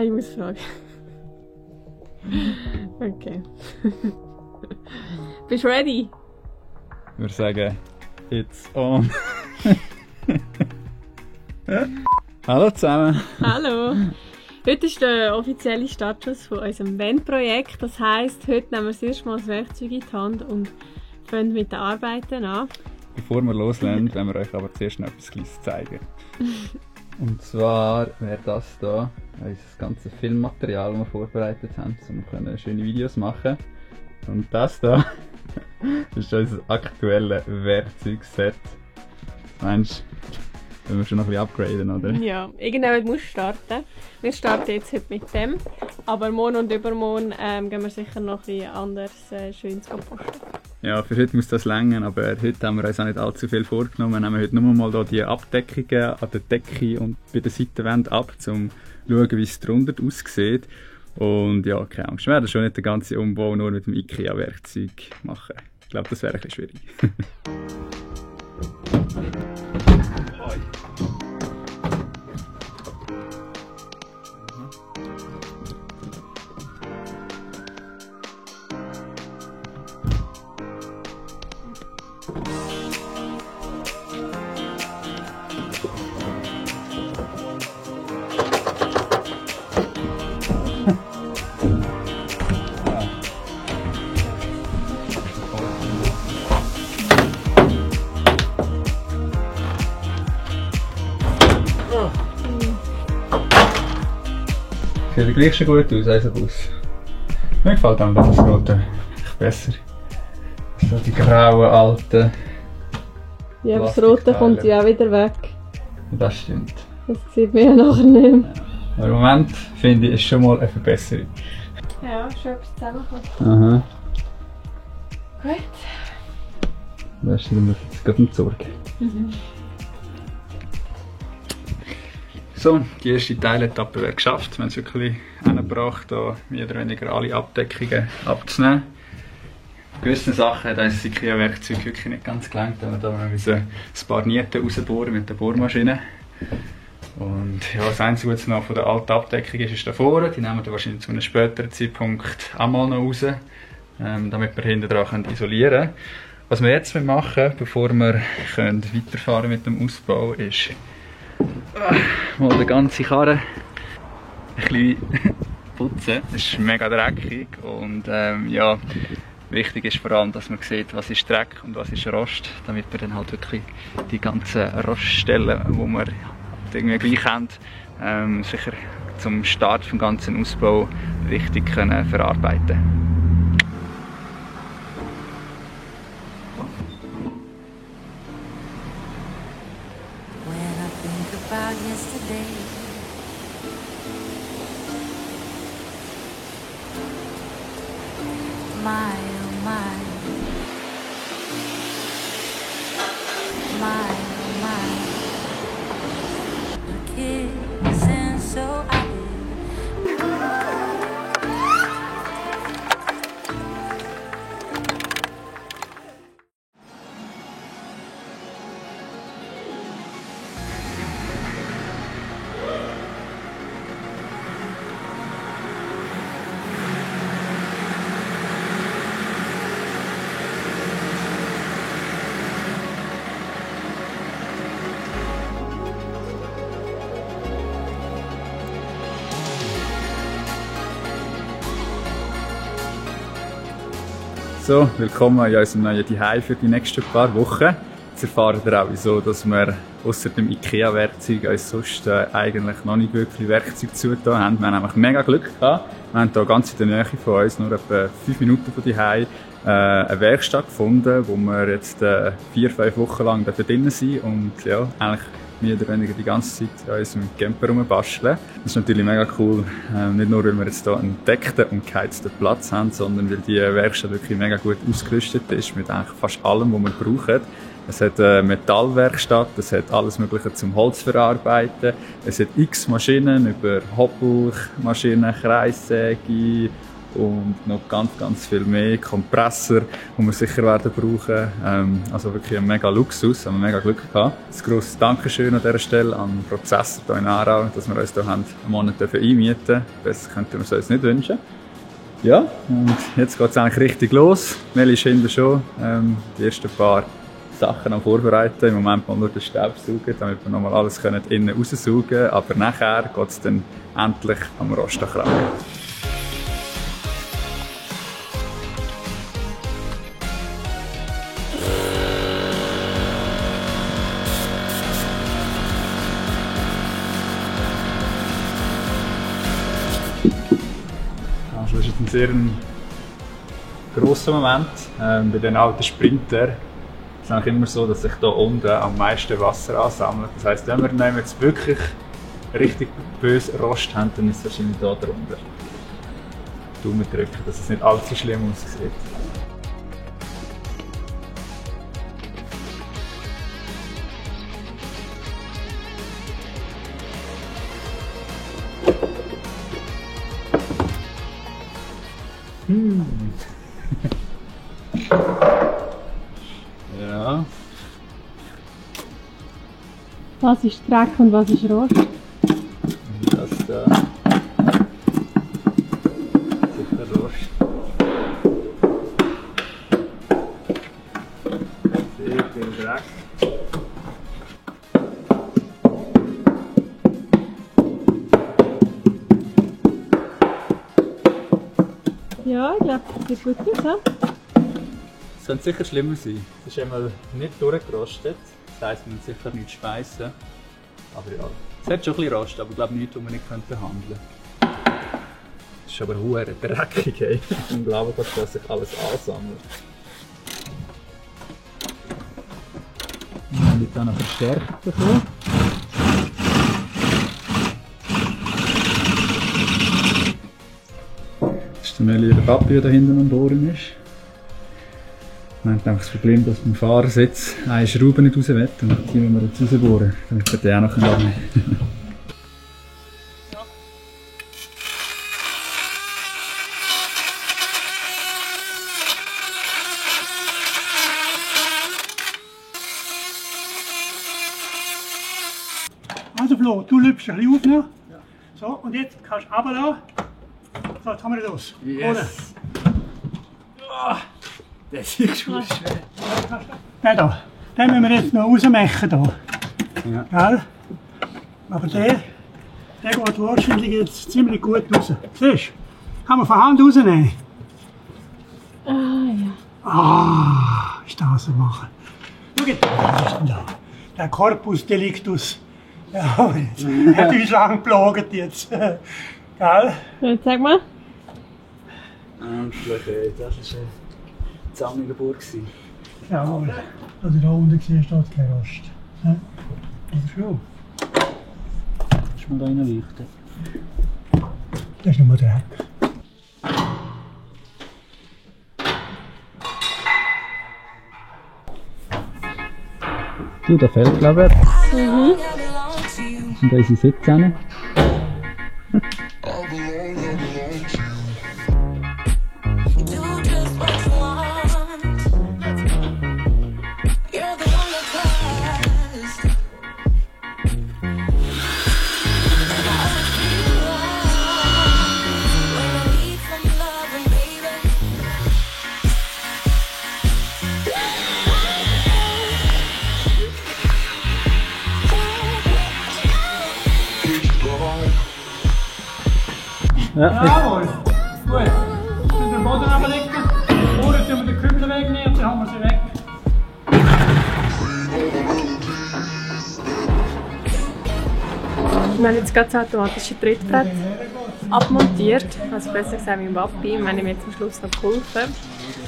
ich muss fragen. Okay. Bist du ready? Ich würde sagen, it's on. Hallo zusammen. Hallo. Heute ist der offizielle Startschuss von unserem Bandprojekt. Das heisst, heute nehmen wir das erste Mal das Werkzeug in die Hand und fangen mit den Arbeiten an. Bevor wir loslegen, wollen wir euch aber zuerst noch etwas Kleines zeigen. Und zwar wäre das hier unser ganzes Filmmaterial, das wir vorbereitet haben, um schöne Videos machen. Und das hier ist unser aktuelles Werkzeugset. Meinst du, wenn wir schon noch ein bisschen upgraden, oder? Ja, irgendjemand muss starten. Wir starten jetzt heute mit dem, aber morgen und übermorgen gehen wir sicher noch ein bisschen anders Schönes posten. Ja, für heute muss das länger, aber heute haben wir uns auch nicht allzu viel vorgenommen. Wir nehmen heute nur mal hier die Abdeckungen an der Decke und bei den Seitenwänden ab, um zu schauen, wie es drunter aussieht. Und ja, keine Angst, wir werden schon nicht den ganzen Umbau nur mit dem IKEA-Werkzeug machen. Ich glaube, das wäre ein bisschen schwierig. Sieht gleich schon gut aus, also aus. Mir gefällt auch das Rote besser. So die grauen, alten. Ja, das Rote kommt ja auch wieder weg. Das stimmt. Das sieht man ja nachher nicht mehr. Aber im Moment finde ich, ist schon mal eine Verbesserung. Ja, schon etwas zusammengekommen. Aha. Gut. Das ist dann jetzt gerade eine Sorge. So, die erste Teiletappe wäre geschafft. Wir haben es wirklich hingebracht, hier mehr oder weniger alle Abdeckungen abzunehmen. Bei gewissen Sachen hat unser IKEA-Werkzeug wirklich nicht ganz gelangt. Da müssen wir ein paar Nieten rausbohren mit der Bohrmaschine. Und ja, das Einzige, was noch von der alten Abdeckung ist da vorne. Die nehmen wir wahrscheinlich zu einem späteren Zeitpunkt auch mal noch raus, damit wir hinten dran isolieren können. Was wir jetzt machen, bevor wir weiterfahren mit dem Ausbau, ist mal die ganze Karre ein bisschen putzen. Es ist mega dreckig und ja, wichtig ist vor allem, dass man sieht, was ist Dreck und was ist Rost, damit wir dann halt wirklich die ganzen Roststellen, die wir irgendwie gleich haben, sicher zum Start des ganzen Ausbau richtig können verarbeiten. Yesterday, my oh my, my oh my, the kissing so I So, willkommen in unserem neuen Zuhause für die nächsten paar Wochen. Jetzt erfahren ihr auch, wieso dass wir ausser dem IKEA-Werkzeug uns sonst eigentlich noch nicht wirklich Werkzeug zugetan haben. Wir haben nämlich mega Glück gehabt. Wir haben hier ganz in der Nähe von uns, nur etwa 5 Minuten von Zuhause, eine Werkstatt gefunden, wo wir jetzt 4-5 Wochen lang drinnen sind und ja, eigentlich mehr oder weniger die ganze Zeit an unserem Camper rumbasteln. Das ist natürlich mega cool, nicht nur weil wir jetzt hier einen gedeckten und geheizten Platz haben, sondern weil die Werkstatt wirklich mega gut ausgerüstet ist mit eigentlich fast allem, was wir brauchen. Es hat eine Metallwerkstatt, es hat alles Mögliche zum Holz verarbeiten, es hat x Maschinen über Hobelmaschinen, Kreissäge und noch ganz viel mehr Kompressor, die wir sicher werden brauchen. Also wirklich ein mega Luxus, haben wir mega Glück gehabt. Ein grosses Dankeschön an dieser Stelle an den Prozessor hier in Aarau, dass wir uns hier einen Monat einmieten dürfen. Besser könnten wir es uns nicht wünschen. Ja, und jetzt geht es eigentlich richtig los. Nelly ist hinten schon die ersten paar Sachen am Vorbereiten. Im Moment mal nur den Staubsauger, damit wir nochmal alles innen raussaugen können. Aber nachher geht es dann endlich am Rostakragen. Also das ist ein sehr grosser Moment. Bei den alten Sprinter ist es eigentlich immer so, dass sich hier unten am meisten Wasser ansammelt. Das heisst, wenn wir jetzt wirklich richtig böse Rost haben, dann ist es wahrscheinlich hier drunter. Daumen drücken, dass es nicht allzu schlimm aussieht. Ja. Was ist Dreck und was ist Rost? Das da. Sicher Rost. Sehr viel Dreck. Ja, ich glaube, das sieht gut aus. He? Es könnte sicher schlimmer sein. Es ist einmal nicht durchgerostet. Das heisst, man muss sicher nicht speisen. Aber ja, es hat schon ein bisschen Rost, aber ich glaube nichts, was man nicht behandeln könnte. Es ist aber verdammt dreckig. Ey. Unglaublich, dass sich alles ansammelt. Wir haben jetzt auch noch verstärkt bekommen. Das ist der Nelly, der Papi, der da hinten am Bohren ist. Wir haben einfach das Problem, dass beim Fahrersitz eine Schraube nicht raus will und die müssen wir jetzt rausbohren, damit wir die auch noch annehmen können. Also Flo, du läufst ein bisschen auf noch. Ja. So, und jetzt kannst du runterlassen. So, jetzt haben wir das. Yes! Oh, das ist schon schwer. Den da, den müssen wir jetzt noch rausmachen. Da. Ja. Gell? Aber der geht wahrscheinlich jetzt ziemlich gut raus. Siehst du? Kann man von Hand rausnehmen. Ah ja. Ah, ist das so machen. Schau jetzt, was ist denn da? Der Corpus Delictus. Ja, jetzt hat uns lang geplagt jetzt. Gell? Jetzt sag mal. Endlich, ey. Das war eine zahnige Burg. Jawohl. Also da unten siehst du, steht kein Rost. Ja? Das ist schon. Kannst du mal da reinleuchten? Das ist nur Dreck. Du, da fehlt, glaube ich. Und da ist unsere Sitze hin. Do just what you want. You're the one that lasts. And I always feel when I need some loving, baby. Ja, Jawohl. Gut. Dann den Boden runterlegen. Vorher tun wir den Kübel wegnehmen und dann haben wir sie weg. Wir haben jetzt gerade das automatische Trittbrett abmontiert. Also besser gesagt mein Papi. Wir haben ihm jetzt am Schluss noch geholfen.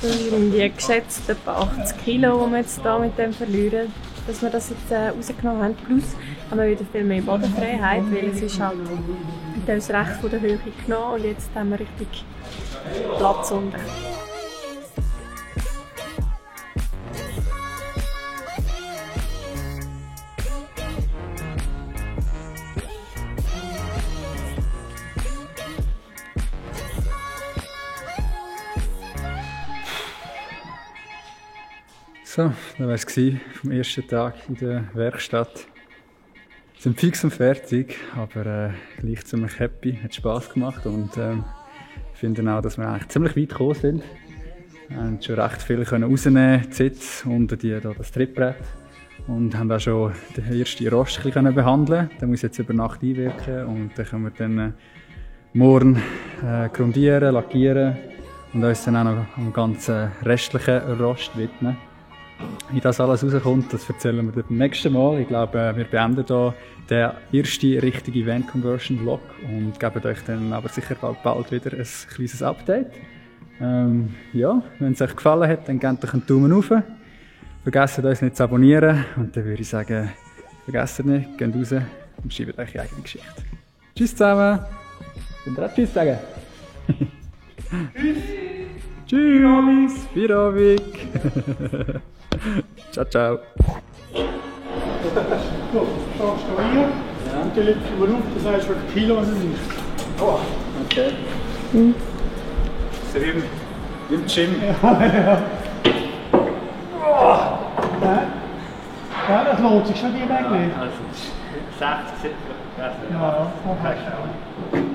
Irgendwie geschätzt etwa 80 Kilo, die wir jetzt hier mit dem verlieren, dass wir das jetzt rausgenommen haben. Plus haben wir wieder viel mehr Bodenfreiheit, weil es ist halt mit uns recht von der Höhe genommen und jetzt haben wir richtig Platz unten. So, das war es vom ersten Tag in der Werkstatt. Wir sind fix und fertig, aber gleich ziemlich happy, hat Spass gemacht und ich finde auch, dass wir eigentlich ziemlich weit gekommen sind. Wir haben schon recht viel rausnehmen, die Sitze und das Trittbrett. Und haben auch schon den ersten Rost ein bisschen behandeln. Der muss jetzt über Nacht einwirken und dann können wir dann morgen grundieren, lackieren und uns dann auch noch am ganzen restlichen Rost widmen. Wie das alles rauskommt, das erzählen wir beim nächsten Mal. Ich glaube, wir beenden hier den ersten richtigen Van Conversion Vlog und geben euch dann aber sicher bald wieder ein kleines Update. Ja, wenn es euch gefallen hat, dann gebt euch einen Daumen hoch. Vergesst uns nicht zu abonnieren und dann würde ich sagen, vergesst nicht, geht raus und schreibt euch eure eigene Geschichte. Tschüss zusammen! Könnt ihr auch Tschüss sagen? Tschüss! Virovik! Ciao, ciao! So, schaust du hier und dann legst du mal auf, das heißt, wie viel Kilo es ist. Oh, okay. So wie im Gym. Ja, das lohnt sich schon, die wegnehmen. Also 60, 70 besser. Ja, das